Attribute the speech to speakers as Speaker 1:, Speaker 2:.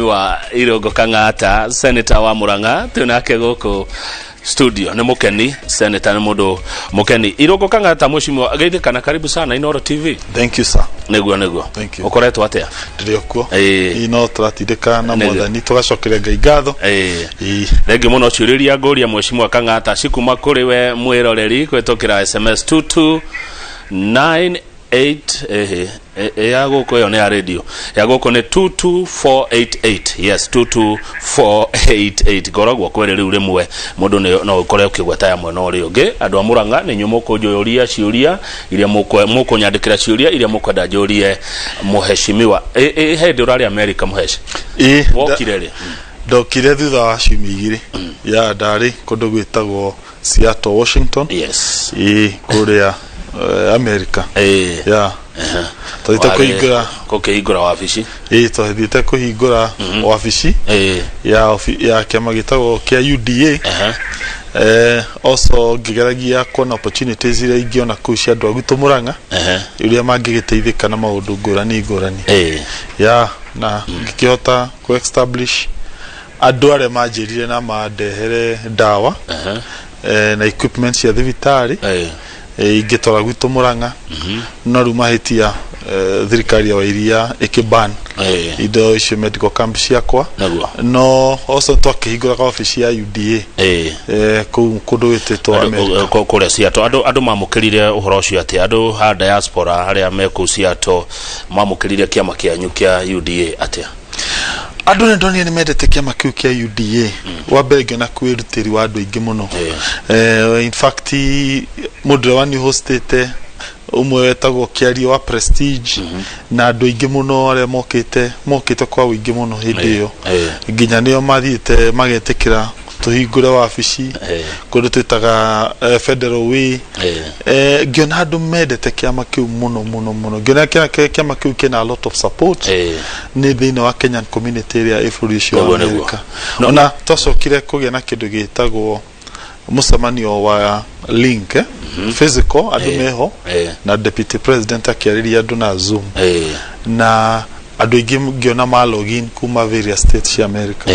Speaker 1: Mheshimiwa Irungu Kang'ata, senator wa Murang'a, twĩ nake gũkũ studio. Nĩ mũkeni, senator nĩ mũndũ mũkeni. Irungu Kang'ata, mheshimiwa, geithĩkana, karibu sana Inooro TV.
Speaker 2: Thank you, sir.
Speaker 1: Nĩguo.
Speaker 2: Thank you.
Speaker 1: Ũkoretwo atĩa?
Speaker 2: Ndĩrĩ o kuo.
Speaker 1: Ĩĩ.
Speaker 2: Ĩĩ, no tũratindĩka na
Speaker 1: Nĩguo.
Speaker 2: Mwathani, tũgacokeria Ngai ngatho.
Speaker 1: Ĩĩ.
Speaker 2: Ĩĩ.
Speaker 1: Thengiũ mũno. Ciũria iria ngũria mheshimiwa Kang'ata cikuma kũrĩ we mwĩroreri kũhĩtũkĩra SMS 2298. Ehe, ya gũkũ ĩyo nĩ ya radio, ya gũkũ nĩ 22488. Yes, 22488. Ngoragwo kwĩrĩ rĩu rĩmwe mũndũ no ũkore ũkĩgweta ya mwena ũrĩa ũngĩ. Andũ a Mũrang'a, nĩ inyuĩ mũkũnjũria ciũria iria mũkũnyandĩkĩra, ciũria iria mũkwenda njũrie mũheshimiwa. Hĩndĩ ũrarĩ America, mũheshi?
Speaker 2: Ĩĩ.
Speaker 1: Wokire rĩ?
Speaker 2: Ndokire thutha wa ciumia 2. Ya, ndarĩ kũndũ gwĩtagwo Seattle, Washington. Ĩĩ, kũrĩa America. Ya, twathiĩte kũhingũra
Speaker 1: Kũkĩhingũra wabici.
Speaker 2: Ĩĩ, twathiĩte kũhingũra wabici ya kĩama gĩtagwo kĩa UDA. Also ngĩgeragia kuona opportunities iria ingĩona kũu cia andũ a gwitũ Mũrang'a, ũrĩa mangĩgĩteithĩka na maũndũ ngũrani ngũrani. Ya, na ngĩkĩhota kũ establish andũ arĩa manjĩrire na mandehere ndawa na equipment cia thibitarĩ ingĩtwara gwitũ Mũrang'a, no rĩu mahĩtia, thirikari ya Wairia ĩkĩban indo icio, medical camp ciakwa. No also twakĩhingũraga wabici ya UDA kũu kũndũ gwĩtĩtwo America.
Speaker 1: Kũrĩa Seattle, andũ mamũkĩrire ũhoro ũcio atĩa? Andũ a diaspora arĩa me kũu Seattle mamũkĩrire kĩama kĩanyu kĩa UDA atĩa?
Speaker 2: Andũ nĩ ndonire nĩ mendete kĩama kĩu kĩa UDA. Wa mbere, ngĩona kwĩrutĩri wa andũ aingĩ mũno. In fact, mũndũ ũrĩa wani hostĩte ũmwe wetagwo Kĩario wa Prestige na andũ aingĩ mũno arĩa mokĩte kwa ũingĩ mũno hĩndĩ ĩyo, nginya nĩo mathiĩte magetĩkĩra tũhingũre wabici kũndũ twĩtaga Federal Way. Ngĩona andũ mendete kĩama kĩu mũno mũno mũno. Ngĩona kĩama kĩu kĩna a lot of support nĩ thĩinĩ wa Kenyan community ĩrĩa ĩ bũrũri ũcio wa
Speaker 1: Nĩguo.
Speaker 2: America. Ona twacokire kũgĩa na kĩndũ gĩtagwo mũcemanio wa link, physical, andũ meho na deputy president akĩarĩria andũ na Zoom, na andũ aingĩ ngĩona ma login kuma various states cia America.